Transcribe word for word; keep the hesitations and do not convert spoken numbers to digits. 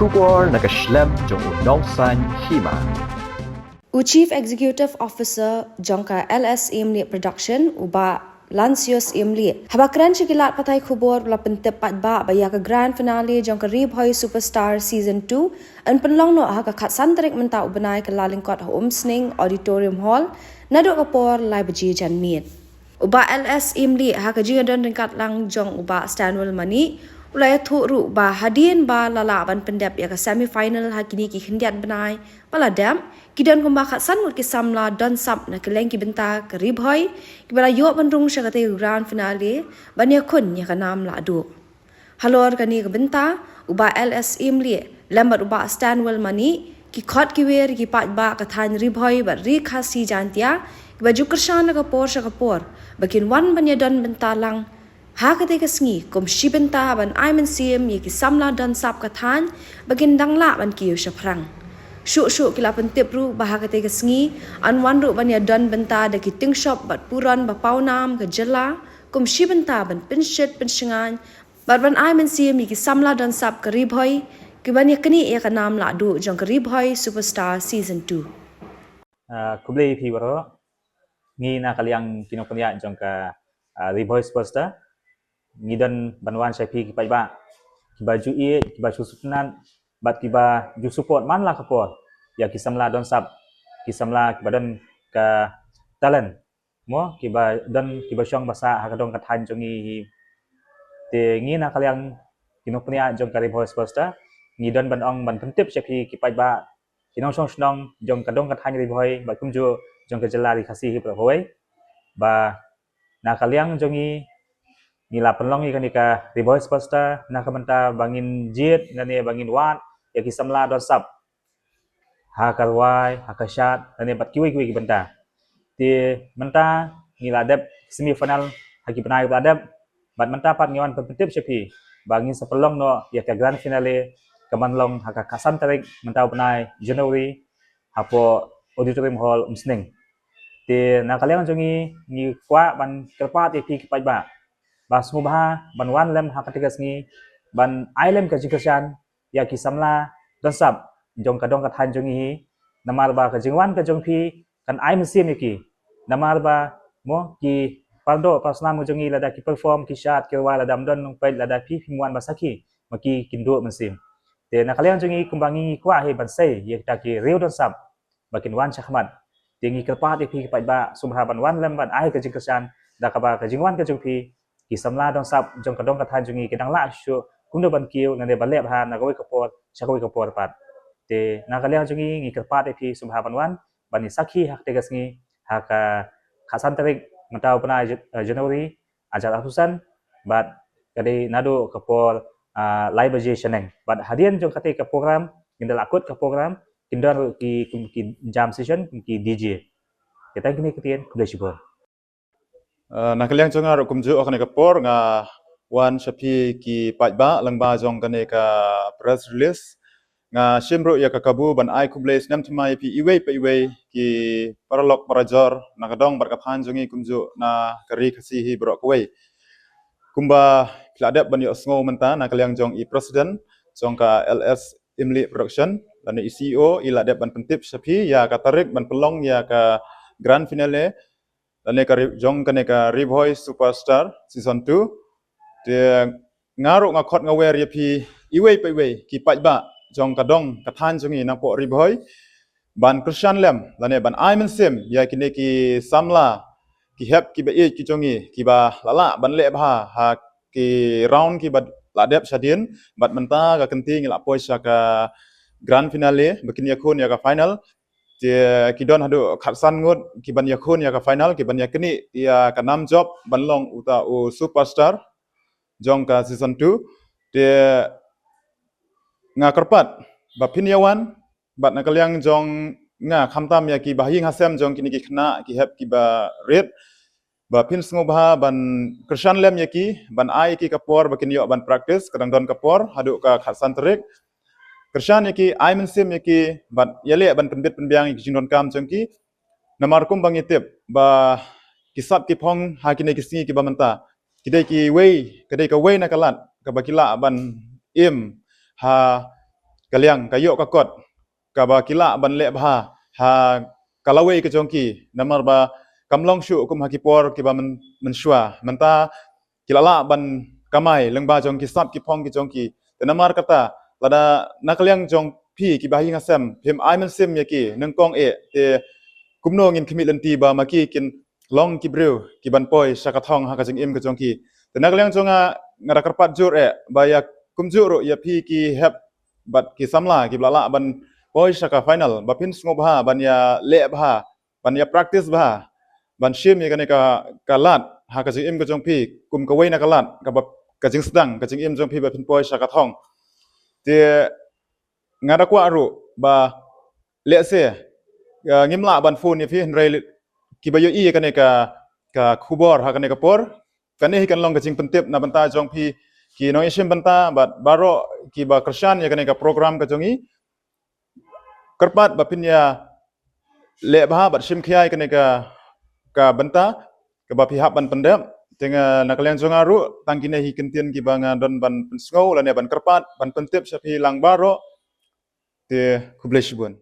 Khubor na ka shlem jong u nongsaiñ hima. U Chief Executive Officer jong ka L S Iamlieh Production, u Bah Lancius Iamlieh, haba kren sha ki lad pathai khubor, u la pyntip paidbah ba ïa ka grand finale jong ka Ri Bhoi Superstar Season two yn pynlong noh ha ka khatsan tarik mynta u bnai, ka la lyngkot ha Umsning Auditorium Hall naduh ka por lai baje janmiet. U Bah L S Iamlieh, ha ka jingïadon ryngkat lang jong u Bah Stanwell Manih, u la ïathuh ruh ba hadien ba la lah ban pyndep ïa ka semi final ha kine ki khyndiat bnai ba la dep, ki don kumba khatsan ngut ki samla don sap na kylleng ki bynta ka Ri Bhoi kiba la ïoh ban rung sha katei ka grand finale ban ïakhun ïa ka nam lahduh. Halor kane ka bynta, u Bah L S Iamlieh lem bad u Bah Stanwell Manih, ki khot ki wer ki paidbah ka thaiñ Ri Bhoi bad Ri Khasi Jaintia, kiba ju kyrshan na ka por sha ka por ba kin wan ban ïadon bynta lang ha katei ka sngi kum shi bynta ban ai mynsiem ïa ki samla don sap ka thaiñ ba kin dang lah ban kiew shaphrang. Shuh shuh ki la pyntip ruh ba ha katei ka sngi yn wan ruh ban ïadon bynta da ki tyngshop bad puron ba pawnam ka jylla kum shi bynta ban pynshit pynshngaiñ bad ban ai mynsiem ïa ki samla don sap ka Ri Bhoi kiban ïaknieh ïa ka nam lahduh jong ka Ri Bhoi Superstar Season two. Ah, khublei ïa phi baroh. Ngi na ka liang ki nongpynïaid jong ka, ah, Ri Bhoi Superstar, ngi don ban wan sha phi ki paidbah kiba ju ïeit, kiba ju sngewtynnat bad kiba ju support man la ka por ïa ki samla don sap, ki samla kiba don ka talent, mo, kiba don, kiba shong ba sah ha ka dong ka thaiñ jong ngi hi. Te ngi na ka liang ki nongpynïaid jong ka Ri Bhoi Superstar, ngi don ban ong, ban pyntip sha phi ki paidbah, ki nongshong shnong jong ka dong ka thaiñ Ri Bhoi bad kumjuh jong ka jylla Ri Khasi hi baroh kawei, ba na ka liang jong ngi, ngi la pynlong ïa kane ka Ri Bhoi Superstar na ka bynta ba ngin jied lane ba ngin wad ïa ki samla don sap ha ka rwai, ha ka shad lane bad kiwei kiwei ki bynta. Te mynta ngi la dep semi final ha ki bnai ba la dep, bad mynta pat ngi wan pyntip sha phi ba ngin sa pynlong noh ïa ka grand finale, ka ban long ha ka khatsan tarik mynta u bnai January hapoh Auditorium Hall Umsning. Te na ka liang jong ngi, ngi kwah ban kyrpad ïa phi ki paidbah ba sngewbha ban wan lem ha katei ka sngi ban ai lem ka jingkyrshan ïa ki samla don sap jong ka dong ka thaiñ jong ngi hi. Namar ba ka jingwan ka jong phi kan ai mynsiem ïa ki. Namar ba, mo, ki pardoh parsnam jong ngi lada ki perform, ki shad, ki rwai, lada ym don nongpeit, lada phi phim wan ban sakhi, ma ki kin duh mynsiem. Te na ka liang jong ngi kumba ngi kwah hi ban sei ïa kita ki riew don sap ba kin wan shakhmat. Te ngi kyrpad ïa phi ki paidbah sngewbha ban wan lem ban ai ka jingkyrshan, da kaba ka jingwan ka jong phi, ki samla don sap jong ka dong ka thaiñ jong ngi ki dang lah shuh kumno ban kiew lane ban leh bha na kawei ka por sha kawei ka por pat. Te na ka liang jong ngi, ngi kyrpad ïa phi sngewbha ban wan ban ïa sakhi ha katei ka sngi, ha ka khatsan tarik mynta u bnai Jan-, eh, January, hajar arphew san, bad ka dei naduh ka por, ah, lai baje shaneng. Bad hadien jong katei ka program, ngin da la kut ka program, kin don ruh ki, ki, ki jam session, ki D J. Kita kine ki ktien, khublei shibun. Ah, na ka liang jong nga ruh kumjuh ha kane ka por nga wan sha phi ki paidbah lyngba jong kane ka press release. Nga shim ruh ïa ka kabu ban ai khublei snem thymmai ïa phi iwei pa iwei ki paralok parajor na ka dong bad ka thaiñ jong ngi kumjuh na ka Ri Khasi hi baroh kawei. Kumba phi la dep ban ïohsngew mynta na ka liang jong i president jong ka L S Imlieh Production lane i C E O i la dep ban pyntip sha phi ïa ka tarik ban pynlong ïa ka grand finale lane ka ri-, jong kane ka Ri Bhoi Superstar Season two. Te nga ruh nga khot nga wer ïa phi iwei pa iwei ki paidbah jong ka dong ka thaiñ jong ngi napoh Ri Bhoi ban kyrshan lem lane ban ai mynsiem ïa kine ki samla, ki hep kiba ïeit ki jong ngi kiba la lah ban leh bha ha ki round kiba la dep shadien, bad mynta ka kynti ngi la poi sha ka grand finale ba kin ïakhun ïa ka final. Te ki don haduh khatsan ngut ki ban ïakhun ïa ka final, ki ban ïaknieh ïa ka nam jop ban long uta u superstar jong ka season two. Te nga kyrpad ba phin ïa wan bad na ka liang jong nga khamtam ïa ki bahaïing hasem jong kine ki khynnah ki hep kiba rit, ba phin sngewbha ban kyrshan lem ïa ki, ban ai ïa ki ka por ba kin ïoh ban practice, ka dang don ka por haduh ka khatsan tarik. Kyrshan ïa ki, ai mynsiem ïa ki bad ïaleh ban pynbit pynbiang ïa ki jingdonkam jong ki. Namar kumba ngi tip ba ki sap ki phong ha kine ki sngi kiba mynta ki dei kiwei, ka dei kawei na ka lad kaba ki lah ban im ha ka liang, ka ïoh ka kot, kaba ki lah ban leh bha ha ka lawei ka jong ki, namar ba kam long shuh kum ha ki por kiba myn, mynshuwa. Mynta ki la lah ban kamai lyngba jong ki sap ki phong ki jong ki. Te namar kata, lada na ka liang jong phi kiba ha ïing ha sem, phim ai mynsiem ïa ki nyngkong eh, te kumno ngin khmih lynti ba ma ki kin long ki briew kiban poi sha ka thong ha ka jingim ka jong ki. Te na ka liang jong nga, nga da kyrpad jur eh ba ïa kumjuh ruh ïa phi ki hep bad ki samla kiba la lah ban poi sha ka final, ba phin sngewbha ban ïa leh bha, ban ïa practice bha, ban shim ïa kane ka, ka lad ha ka jingim ka jong phi kum kawei na ka lad, kaba, ka jingsdang ka jingim jong phi ba phin poi sha ka thong. Te nga da kwah ruh ba lehse, uh, ngim lah ban phone ïa phi, hynrei kiba ïohi ïa kane ka, ka khubor ha kane ka por, kane hi kan long ka jingpyntip na bynta jong phi ki nongïashim bynta bad baroh kiba kyrshan ïa kane ka program ka jong ngi. Kyrpad ba phin ïa leh bha bad shim khia ïa kane ka, ka bynta kaba phi hap ban pyndep. Te nga, na ka liang jong nga ruh, tang kine hi ki ktien kiba nga don ban pynsngew lane ban kyrpad, ban pyntip sha phi lang baroh. Te khublei shibun.